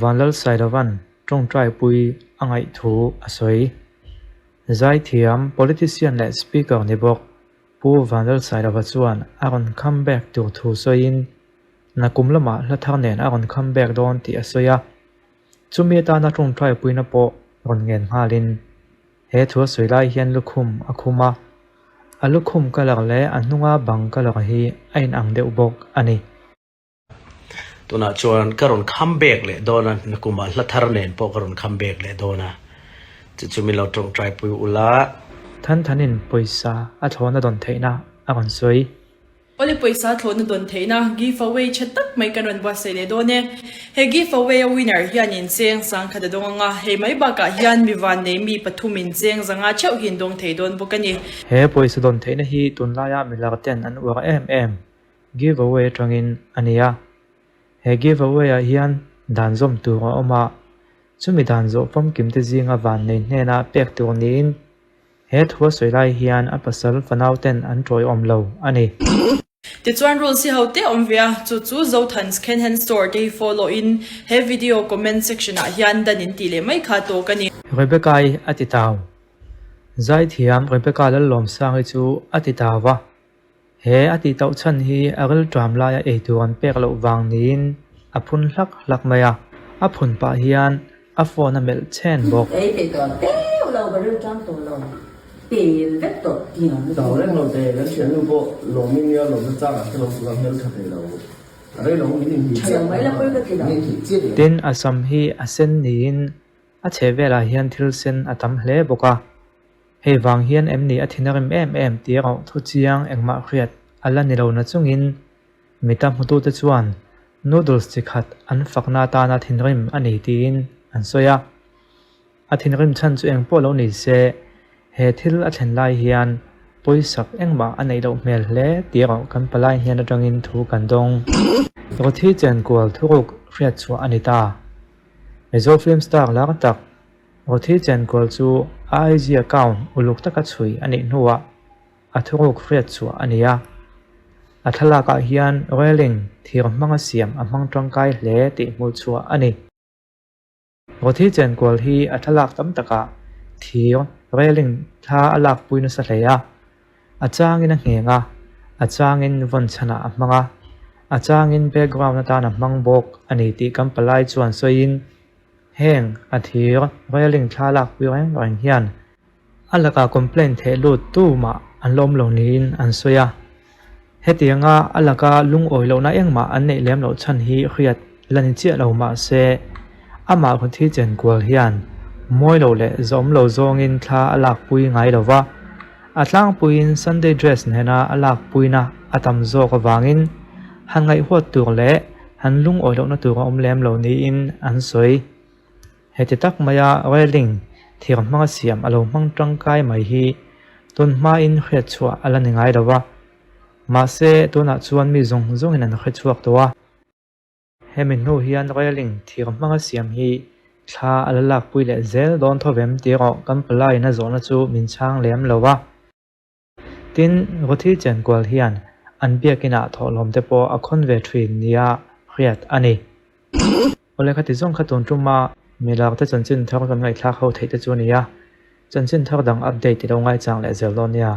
Vanlalsailova'n tawngtaipui a ngaih thu a sawi. Zaithiam, politician leh speaker ni bawk Pu Vanlalsailova chuan a rawn come back tur thu sawiin, nakum lamah hla thar nen a rawn come back dawn tih a sawi a. Chumi atana tawngtaipuina pawh rawn ngen nghalin, he thu a sawi lai hian lukhum a khum a, a lukhum colour leh a hnunga bang colour hi a inang deuh bawk a ni. Tunah chuan ka rawn come back leh dawn a, nakumah hla thar nen pawh ka rawn come back leh dawn a, chu chu min lo tawngtai pui ula. Than thanin pawisa a thlawhna dawn theihna a rawn sawi. Awle pawisa thlawhna dawn theihna give away tha tak mai kan rawn buatsaih leh dawn e. He give away a winner hianin cheng sangkhat a dawng ang a, hei mai bakah hian mi vannei mi pathumin cheng zanga theuh hi an dawng thei dawn bawk a ni. He pawisa dawn theihna hi tunlaia milar ten an uar em em. Giveaway atangin a ni a, he giveaway ah hian dan zawm tur a awm a, chumi dan zawh famkim te zinga vannei hnena pek tur niin he thu a sawi lai hian a pasal fanau ten an tawiawm lo a ni. Tichuan rules hi ho te awm ve a, chu chu Zothan's Kenhen Store te hi follow in he video comment section ah hian dan in tih leh mai kha tawk a ni. Rebecca-i a ti tau. Zaithiam Rebecca Lallawmsangi chu a ti tau va, He a tih tauh chhan hi a rilṭam laia eitur an pek loh vang niin a phun hlak hlak mai a, a phun pah hian a phone a melh chhen bawk. Ei thei tawh deuh lo, ka rilṭam tawh lo, pel vek tawh tiang lutuk. Chau reng lo te, kan thiannu pawh lawmin nia lawmna chang ah hre lo tura hmel tha thei lo, a rei lo min inhnih chiah mai la pawi ka ti lo. Tin, a sam hi a sen niin a chhehvelah hian thil sen a tam hle bawk a. Hei vang hian em ni a thin a rim em em tih erawh thu chiang engmah hriat a la ni lo na chungin mita hmutute chuan noodles chi khat an fakna atana thinrim a ni tiin an sawi a. A thinrim chhan chu engpawh lo ni se he thil a thlen lai hian pawisak engmah a neih loh hmel hle tih erawh kan palai hnen atangin thu kan dawng. Ruthi chenkual thuruk hriatchhuah a ni ta. Mizo film star lar tak Ruthi chenkual chu a IG account uluk taka chhui a nih hnuah a thuruk hriat chhuah a ni a. A thlalakah hian railing thir hmanga siam a hmang tangkai hle tih hmuh chhuah a ni. Ruthi chenkual hi a thlalak tam takah thir railing thla a lakpui nasa hle a. A changin a ngheng a, a changin vawn chhanah a hmang a, a changin background atan a hmang bawk a ni tih kan palai chuan sawiin Heng a thir railing thla lakpui reng reng hian a lakah complaint theh lut tu mah an la awm lo niin an sawi a. Hetianga a laka lungawi lohna engmah an neih lem loh chhan hi hriat la ni chiah lo mah se, amah Ruthi Chenkual hian mawi lo leh zawm lo zawngin thla a lakpui ngai lo va, a tlangpuiin Sunday dress nena a lakpuina a tam zawk avangin han ngaihhuat tur leh Han lungawi lohna tur a awm lem lo niin an sawi. Heti tak maia railing thir hmanga siam a lo hmang tangkai mai hi tun hmain hriatchhuah a la ni ngai lo va. Mahse, tunah chuan mi zawng zawngin an hre chhuak tawh a. Hemi hnu hian railing thir hmanga siam hi thla a la lakpui leh zel dawn tho vem tih erawh kan palaiin a zawhna chu min chhang lem lo va. Tin, Ruthi Chenkual hian an biakinah thawhlawm te pawh a khawn ve thin nia hriat a ni. Awle khati zawng kha tun tuma milak te chanchin thar kan ngaihthlak ho theih te chu a ni a, chanchin thar dang update i lo ngaichang leh zel dawn nia.